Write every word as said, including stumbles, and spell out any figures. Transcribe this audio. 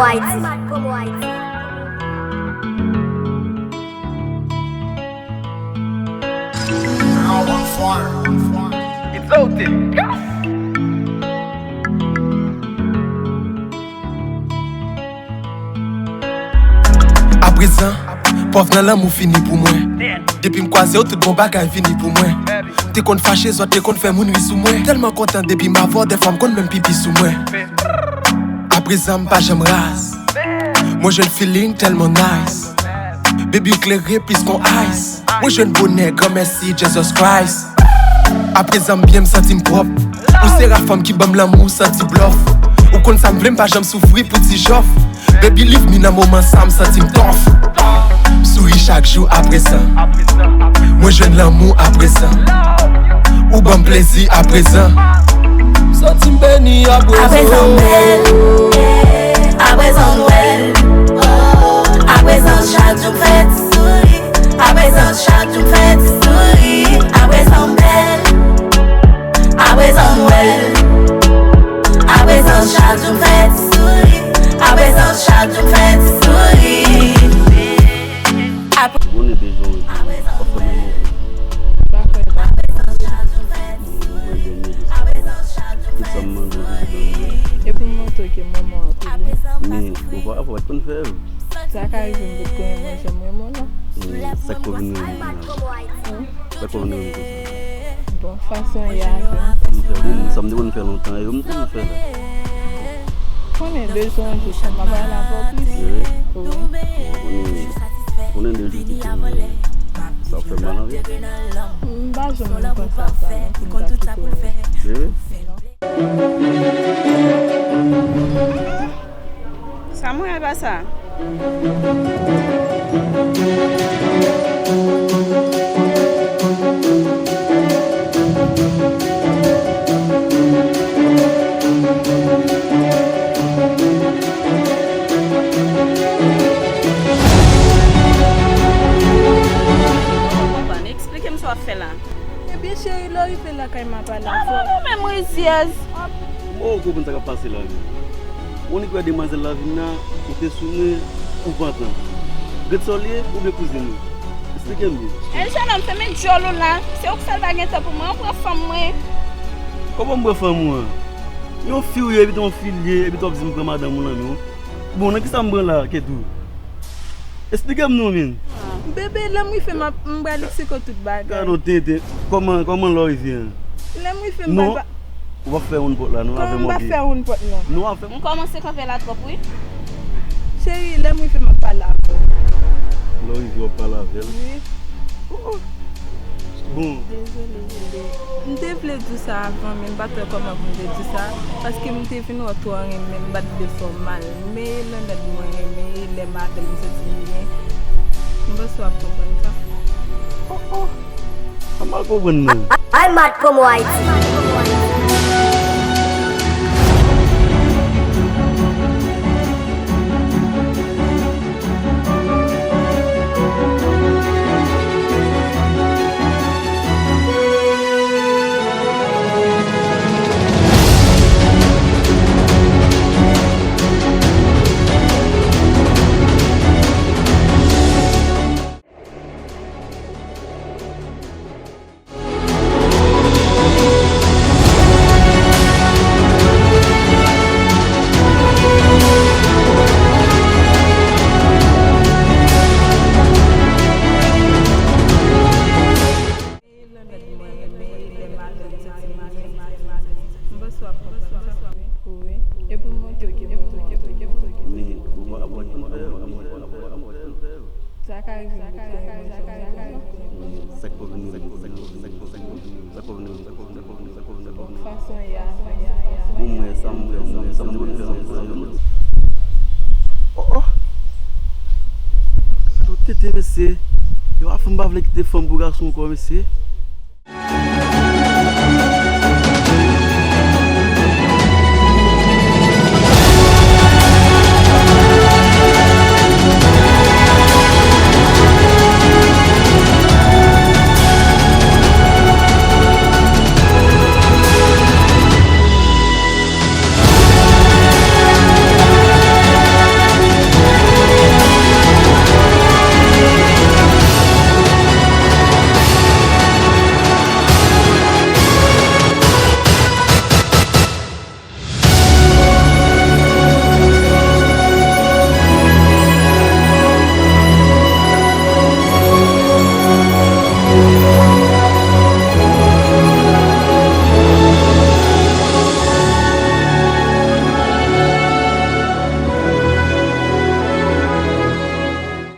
Haiti. It's O T. Aprezan, pòv nan lanmou fini pou mwen. Depi m kwaze w, tout bon bagay vini pou mwen. M te konn fache, zòt te konn fè moun ri sou mwen. Tèlman kontan depi m avè w, dèfwa m konn menm pipi sou mwen. Aprezan, m pa janm raz. Mwen jwenn feeling tèlman nice. Baby, ou klere plis kon ice. Mwen jwenn bonè, granmèsi Jesus Christ. Aprezan m byen, m santi m pwòp. Ou se ra fanm ki ban m lanmou san ti blòf. Ou konn sa m vle, m pa janm soufri pou ti jòf. Baby, leave me nan moman sa, m santi m tòf. M souri chak jou aprezan. Mwen jwenn lanmou aprezan. Ou ban m plezi aprezan. M santi m beni aprezan. Aprezan m bèl, aprezan m bèl. Aprezan chak jou m fè ti souri. Aprezan chak jou m fè ti souri. Aprezan m bèl. Aprezan m bèl. Aprezan chak jou m fè ti souri. Aprezan chak jou m fè ti souri. Apre Konnen bezwen w ap fè mwen move. Mwen dènye jis. Tout sa m mande w, jis ban mwen. E pou m montre w ke manman an koule. Men ou pa, ou pa t konn fè l. Sa ka rive m pot konnen mwen janm renmen w non. Men sa k fè w vin renmen m la? Sa k fè w vin renmen m konsa? Bon, fason y a. M fè bon, sa m te konn fè lontan, e yo m toujou fè la. Konnen de jou an jou, sa m ap pale avè w plis. Wi. Wi. Konnen, konnen de jou ki toujou, sa fè mal anpil. M pa janm konsa sa, non, pou m ta kite w. Wi. Sa mwen e pa sa. Konprann, eksplike m sa w ap fè la. Ebyen, cheri, lè w rive lakay mwen, pale avè w. Avan nou menm rizyèz. Mwen ou konprann sa k ap pase la, wi. Ou annik wè demwazèl la vin la, ou te sou mwen, ou pantan. Grann sè w li ye, oubyen kouzin ou? Eksplike m byen. E jennonm, fèmen djòl ou la. Se ou k fè l pa gen tan pou mwen, ou pran fanm mwen. Kòman m pran fanm ou an? Yon fi ou ye, epi te yon fi l ye, epi t ap di m pran madanm ou nan men w. Bon, nan kisa m pran la, Ketou? Eksplike m non, men. Bebe, lè m rive, m ap, m pral eksplike w tout bagay. Gade w tenten. Kòman, kòman lè w rive an? Lè m rive, m pral pa- Ou p ap fè woun pòt la, non, avè m, oke? Kòman m p ap fè woun pòt, non? Non, avè m. M kòmanse kanpe la twòp, wi. Cheri, lè m rive, m ap pale avè w. Lè w rive, w ap pale avè l? Wi. Oh, oh. Bon. Dezole, bebe. M te vle di w sa avan, men m pa t wè kòman pou m te di w sa, paske m te vin wè w twò renmen m, m pa t vle fè w mal. Men e Lanèt mwen renmen, e lè m avè l, m santi m byen. M panse w ap konprann sa. Oh, oh. Sa m pa konprann nan. I'm Mad Promo Haiti. Sa ka rive m pou konnen mwen janm renmen w. Sa k fè w vin renmen m? Sa k fè w vin renmen m? Sa k fè w vin renmen m? Sa k fè w vin renmen m? Bon, mwen, sa m fè, mwen, sa m te konn fè, mwen, sa m te konn fè. Oh, oh. Gade yon tete, mesye. Yo, a fanm pa vle kite fanm pou gason ankò, mesye.